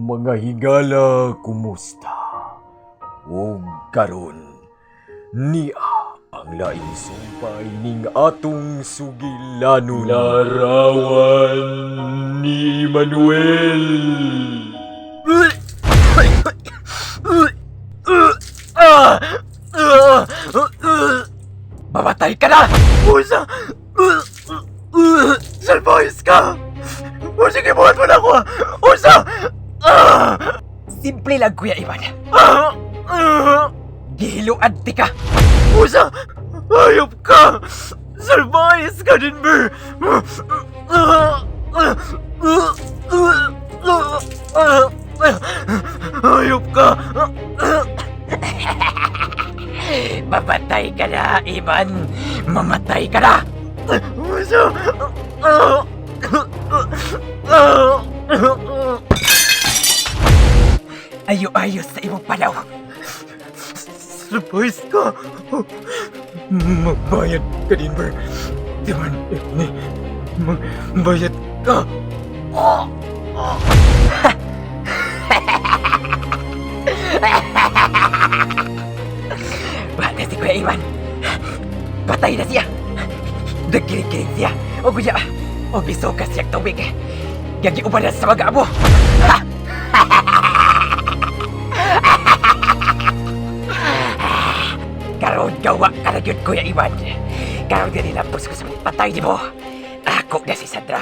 Mga higala, kumusta? Ug karon niya ang laing sumpay ning atong sugilanon. Larawan ni Manuel. Mamatay ka na! Usa! Salvais ka! O sige, buhat mo na ako! Usa! Simple lang, Kuya Ivan. Gihiluan ti ka! Usa! Hayop ka! Salvais ka, Denver! Hayop ka! Mamatay ka na, Ivan! Mamatay ka na! Usa! Ayo-ayos sa imong palaw. Surprise ka! Magbayad ka, Denver. Diman, ni, magbayad ka! Wala si Kuya Ivan. Patay na siya. Nagkilig-kilig siya. O kuya, o bisukas siyang tubig. Gagiuban na sa mga abo. Karon gawa ka na yun, Kuya Ivan. Karon nga nilapos ko sa patay ni mo. Ako na si Sandra.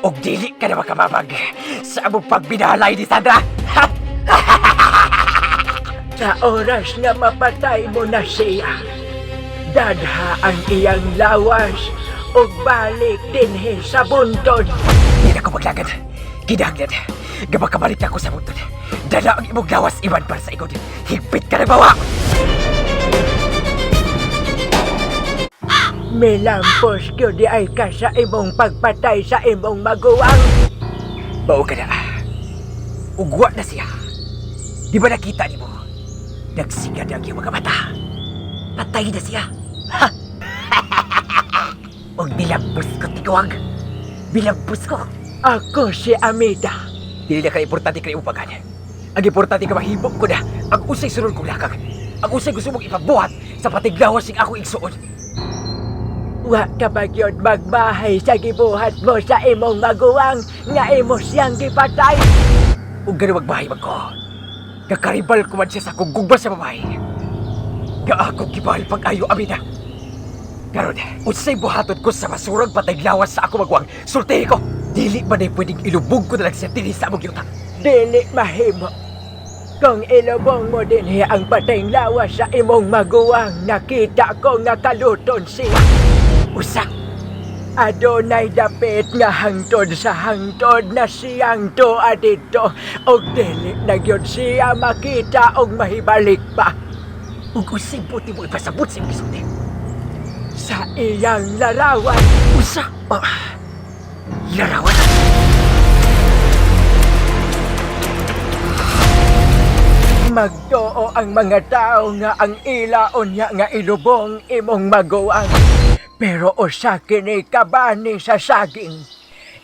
Og dili ka na makamamag sa among pagbinalay ni Sandra. Sa oras nga mapatay mo na siya, dadha ang iyang lawas ug balik dinhi sa buntod. Di na ko maglagad. Kinahanglan. Gamakabalik na ako sa buntod. Dala ang imong lawas, Ivan, para sa igod. Higpit ka na bawa! Milampos gyud di ay ka sa imong pagpatay sa imong maguwang. Bao ka na. Ugwa na siya. Di ba nakita ni mo? Nagsigad ang iyong mga mata. Patay na siya. Ha! Og nilampos ko, tiguang. Bilampos ko. Ako si Amida. Dili na ka importante kay upagan. Ang importante ka mahibok ko na ang usay sunod kong lakag. Ang usay gusto mong ipabuhat sa patiglawas sing ako igsuon. Wa ka ba gyud magbahay sa gibuhat mo sa imong maguwang nga imo siyang gipatay? Ug gano'n magbahay man ko. Kakaribal ko man siya sa akong gugma sa babae. Nga ako gibahal pag-ayo Amina. Karon, unsay buhaton ko sa masurag patay lawas sa ako magwang, sultihi ko. Dili ba na pwedeng ilubog ko na lang siya dinhi sa among yuta? Dili mahimo. Kung ilubong mo dinhi ang patayng lawas sa imong maguwang, nakita ko nga kaluton siya. Usa, Adunay dapit nga hangtod sa hangtod na siyang tuwa didto ug dili na gyud siya makita og mahibalik pa ug unsay buti mo ipasabot sa imong gisulti? sa iyang larawan. Usa, larawan. Magtoo ang mga tao nga ang ila unya nga ilubong imong maguwang. Pero usa kini kabani sa saging.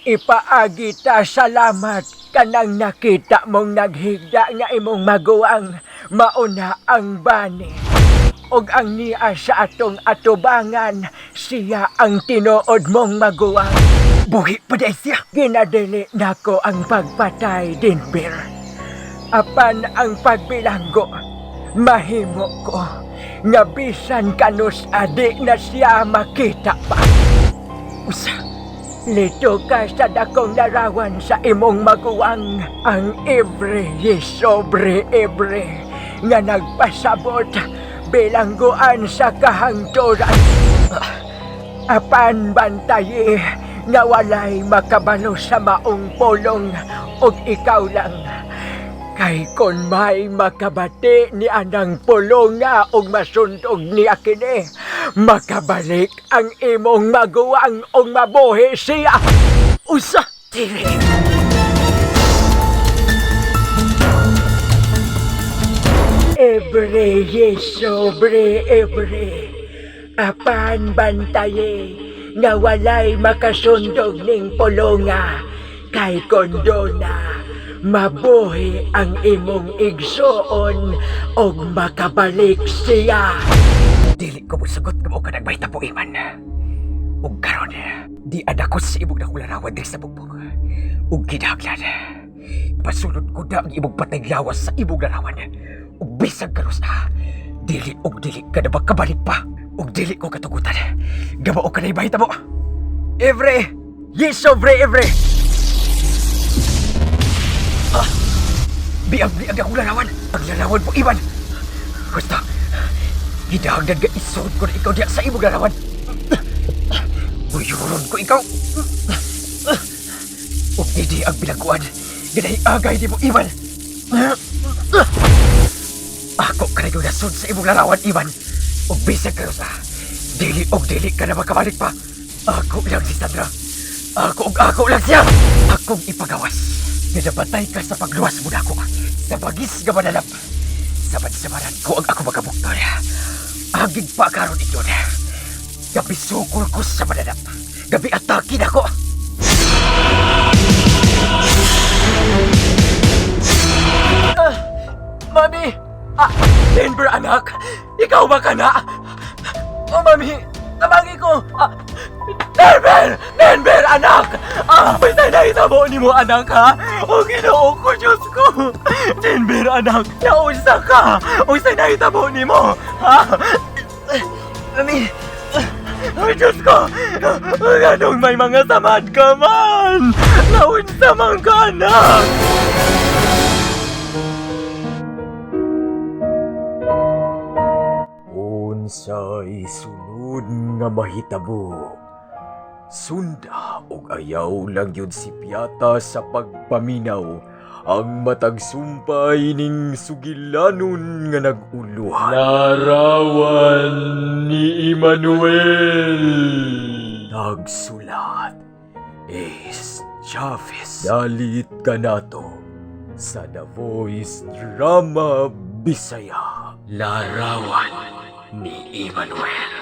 Ipaagi ta salamat kanang nakita mong naghigda nga imong maguwang mauna ang bani. Og ang niya sa atong atubangan, siya ang tinuod mong maguwang. Buhi pa dahil siya. Ginadili nako ang pagpatay, Denver. Apan ang pagbilanggo, mahimo ko nga bisan kanus adi na siya makita pa. Usa, Lito ka sa dakong larawan sa imong maguwang, ang every sobre every nga nagpasabot bilangguan sa kahangturan. Apan bantayi nga walay makabalo sa maong pulong og ikaw lang. Kay kon may makabati ni anang pulong nga og masundog niya kini, makabalik ang imong maguwang og mabuhi siya. Usa, dili. Every yes, sobre every. Apan bantaye nga walay makasundog ning pulonga kay kondona. Mabuhi ang imong igsuon og makabalik siya. Dili ko mosugot nga mao ka nagmahitabo, Iman. Ug karon, di adako sa imong dakong larawan diri sa bugbog. Ug kinahanglan, pasulod ko na ang imong patay lawas sa imong larawan. Ug bisag karos na, dili og dili ka na makabalik pa. Ug dili ko katugutan nga mao ka na mahitabo. Every! Yes, sobre every! Ah! Biag-biag akong larawan. Ang larawan mo, Iman. Gusto, gidahagdan ka isuod ko na ikaw diya sa imong larawan. Buyuron ko ikaw. Ug didi ang bilangguan. Ganahi agay di mo, Iman. Ako ka na yung nasud sa imong larawan, Iman. Ug bisag kayo sa dili og dili ka na makabalik pa. Ako lang si Sandra. Ako ug ako lang siya. Akong ipagawas. Nga nabatay ka sa pagluwas mo nako. Sa bagis nga manalap. Sabad-sabaran ko ang ako makabukton. Agig pa karon ito. Gabi sukol ko sa mananap. Gabi atake nako. Mami! Ah, Denver anak! Ikaw ba ka na? Oh, mami! Tabagi ko! Ah, Denver! Denver anak! Ah, basta nahitabo ni mo anak ha? O Ginoo ko, Diyos ko! Denver anak! Naunsa ka! Unsa nahitabo ni mo? Ha? Mami! Ay, Diyos ko! Anong may mga samad ka man! Naunsa man ka, anak! Unsay sunod nga mahitabo? Sunda og ayaw lang yun si Piata sa pagpaminaw ang matag sumpay ning sugilanon nga nag-uluhan. Larawan ni Emmanuel. Nagsulat Ace Chavez. Dalit kanato sa The Voice Drama Bisaya. Larawan ni Emmanuel.